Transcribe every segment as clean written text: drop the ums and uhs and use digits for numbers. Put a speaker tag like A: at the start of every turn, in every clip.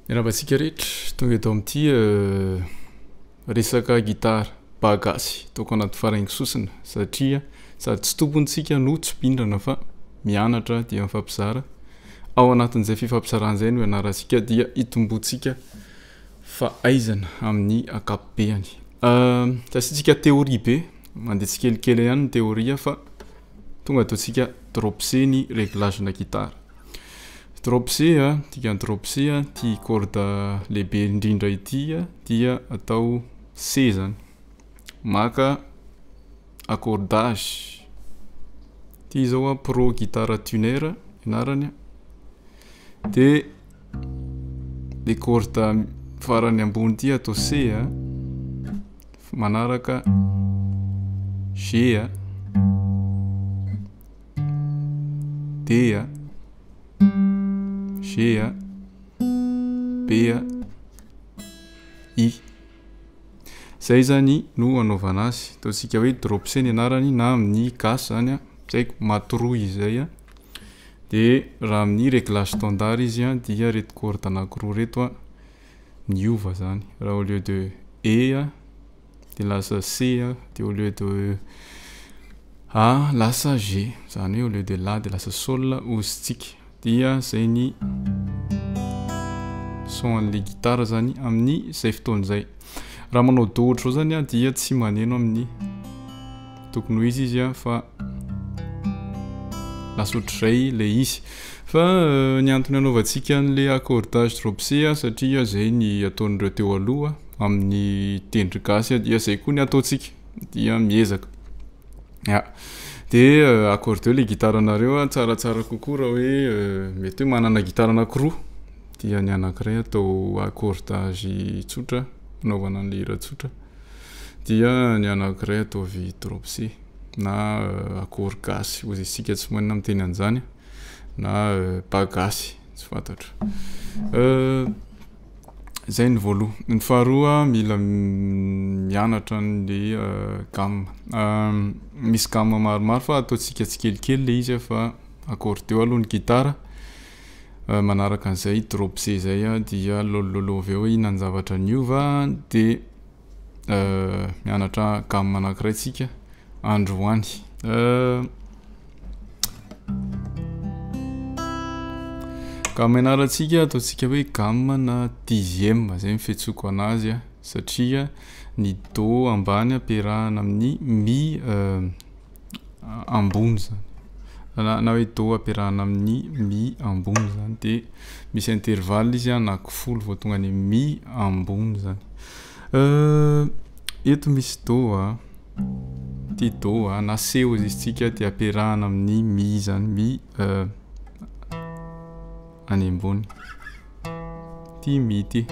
A: Miarahaba antsika rehetra tonga eto amin'ity resaka gitara ba gasy ataoko anaty faraingo sosona satria sady tsy tompony tsika no tsy mpindrana fa mianatra dia mifampizara. Ao anatin'izay fifampizarana izay no ianarantsika dia hitomboantsika fahaizana amin'ny ankapobeany. Tsy asiantsika théorie be, mandeha tsikelikely ihany ny théorie fa tonga ataontsika drop C ny réglage-na gitara. Drop C a, dikan'ny drop C a, ity corde lehibe indrindra ity dia atao C zany. Maka accordage, ity zao a Pro Guitar Tuner anarany de le corde farany ambony ity atao C a, manaraka G a, D a, G a, B a, I. Zay zany no anaovana azy. Ataontsika hoe drop C ny anarany na amin'ny gasy zany a, tsy haiko, matroy izay a. De raha amin'ny réglage standard izy a dia reto corde anankiroa reto a miova zany. Raha au lieu de E a de lasa C a, de au lieu de A lasa G, zany hoe au lieu de La de lasa Sol hozintsika. Dia zay ny son an'le gitara zany amin'ny zay fotoana izay. Raha manao do ohatr'izao zany a dia tsy maneno amin'ny tokony ho izy izy a fa lasa ohatr'izay le izy. Fa ny antony anaovantsika an'le accordage drop C a satria zay ny ataon'ireo teo aloha amin'ny tendry gasy a dia zay koa ny ataontsika dia miezaka. Ya. De accordeo le gitaranareo a, tsaratsara kokoa raha hoe mety hoe manana gitara anankiroa dia ny anankiray atao accordage tsotra anaovana an'le hira tsotra dia ny anankiray ataovy drop C na accord gasy hozy isika tsy maninona miteny an'izany na ba gasy tsy fantatro. Zay ny voaloha. Ny faharoa mila mianatra an'le gamme. Misy gamme maromaro fa ataontsika tsikelikely le izy fa accordeo aloha ny gitara, manaraka an'izay drop C zay dia lôlôlô avy eo hoe inona ny zavatra niova de mianatra gamme anankiray tsika androany. Gamme ianarantsika ataontsika hoe gamme na dixième zay ny fiantsoako anazy a satria ny do ambany ampiarahana amin'ny mi ambony zany na na hoe do ampiarahana amin'ny mi ambony zany de misy intervalle izy anankifolo vao tonga any mi ambony zany. Eto misy do a, ity do a na C hozy izy tsika de ampiarahana amin'ny mi zany, mi any ambony, ity mi ity.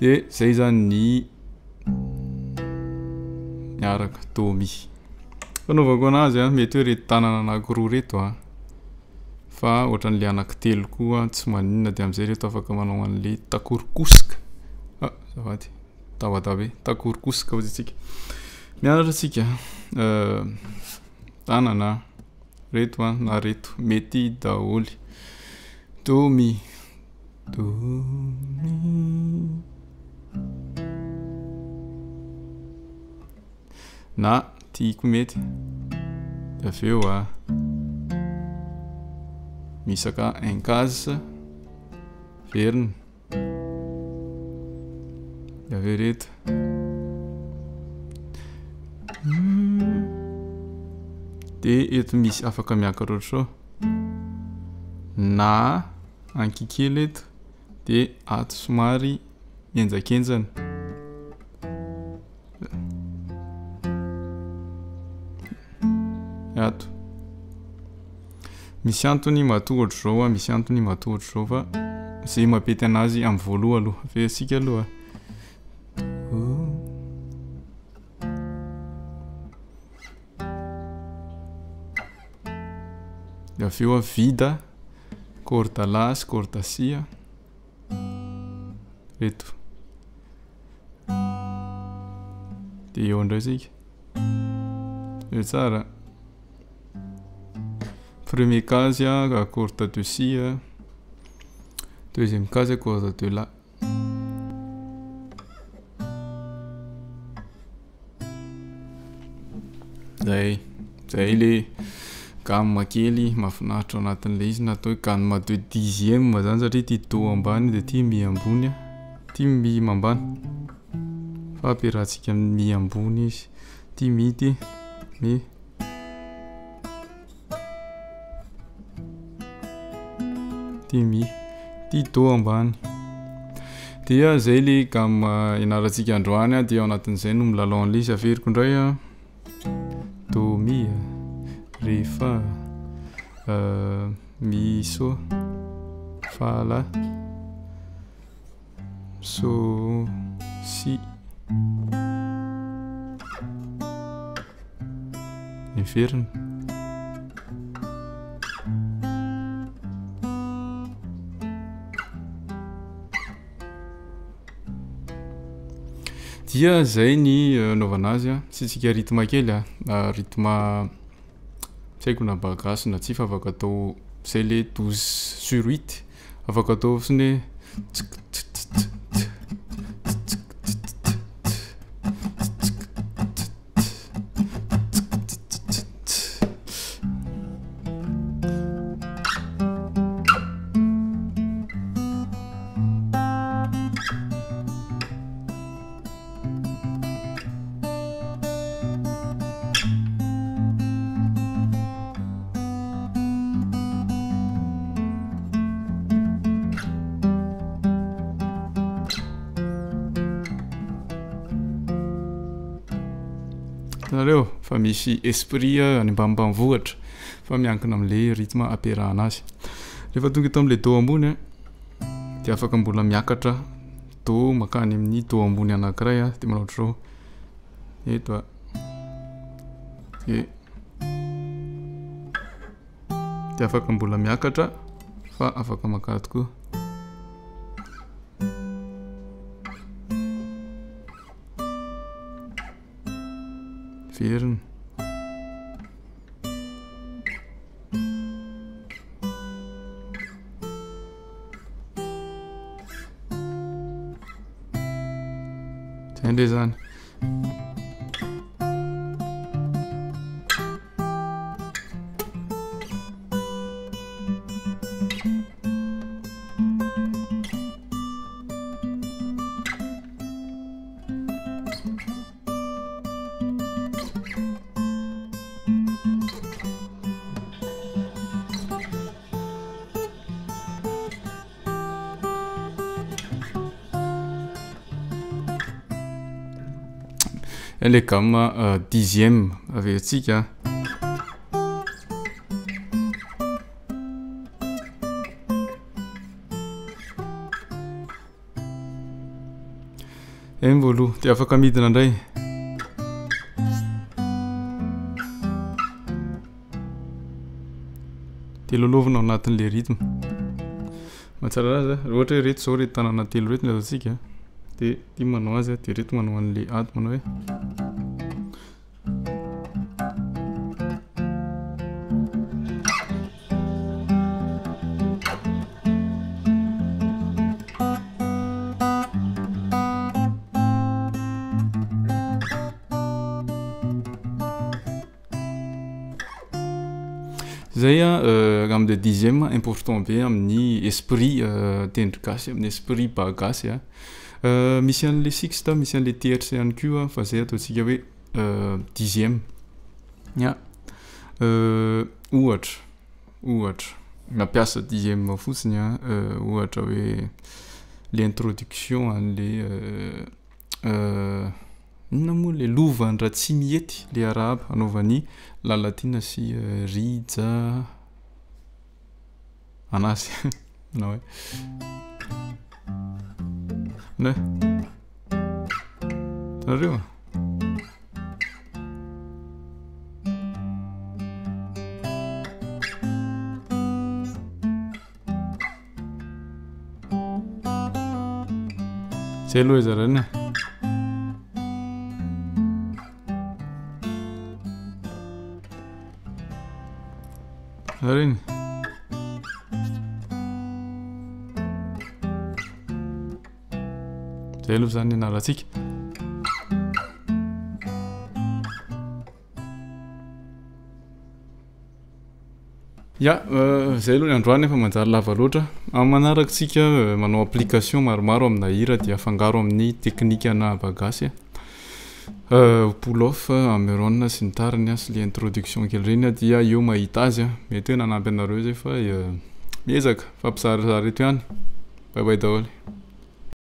A: De zay zany ny miaraka do mi. Fanaovako anazy a, mety hoe reto tanana anankiroa reto a, fa ohatran'le anankitelo koa tsy maninona de am'zay reto afaka manao an'le takorikosoka, ah azafady tabataba takorikosoka hozy isika. Mianatra tsika tanana reto a na reto mety daholo. Do mi, do mi. Na ty koa mety. De avy eo a misaka un case verina. De avy eo reto. De eto misy afaka miakatra ohatr'izao. Na ankikely eto de ato somary mihenjakenjana. Ato. Misy antony matoa ohatr'izao a, misy antony matoa ohatr'izao fa zay mampety anazy amin'ny voaloha aloha. Averintsika aloha. De avy eo a vide corde la sy corde si a. Reto. De eo indray tsika. Eo tsara. Premier case a, corde de si a. Deuxième case corde de la. Zay, zay le gamme kely mahafinaritra ao anatin'le izy na atao hoe gamme de dixième zany satria ty do ambany de ty mi ambony a, ty mi ambany fa ampiarahantsika amin'ny mi ambony izy, ty mi ty, mi. Ty mi, ty do ambany. Dia zay le gamme ianarantsika androany a, dia ao anatin'izay no milalao an'le izy, averiko indray a, do mi, re fa, mi so, fa la, so si. Miverina. Dia zay ny anaovana azy a, asiantsika rythme kely a, rythme tsy haiko na ba gasy na tsia fa afaka atao zay le 12 sur 8, afaka atao fotsiny hoe tsk ts ts ts tsk ts ts ts tsk ts ts ts ts. Hitanareo fa misy esprit any ambanimbanivohitra fa miankina amin'le rythme ampiarahana azy. Rehefa tonga eto amin'le do ambony a, de afaka mbola miakatra do mankany amin'ny do ambony anankiray a, de manao ohatr'izao eto a, de de afaka mbola miakatra fa afaka makato koa. Verina. Zay ndray zany. Le gamme dixième averintsika. Eny voaloha de afaka midina indray. De lalaovina ao anatin'le rythme. Mahatsara azy a, raha ohatra hoe reto zao reto tanàna telo reto ny ataontsika de ty manao azy a, de reto manao an'le ato manao hoe. Zay a gamme de dixième important be amin'ny esprit tendry gasy, amin'ny esprit ba gasy a. Misy an'le sixte, misy an'le tierce ihany koa fa zay ataontsika hoe dixième. Ya, ohatra ohatra mampiasa dixième fotsiny a, ohatra hoe le introduction an'le inona moa le lovan-dRatsimihety le arahaba anaovan'i Lalatiana sy Rija anazy na hoe na hitanareo? Zay aloha izarana. Ary iny. Zay aloha zany ny anarantsika. Ya, zay aloha ny androany efa manjary lava loatra. Amin'ny manaraka tsika manao application maromaro amina hira dia afangaro amin'ny teknika-na bagasy. Pull off, hammer-on sy ny tariny sy le introduction kely ireny dia eo mahita azy. Mety hoe nanampy anareo zay fa miezaka fampizarazara eto ihany. Bye bye daholo.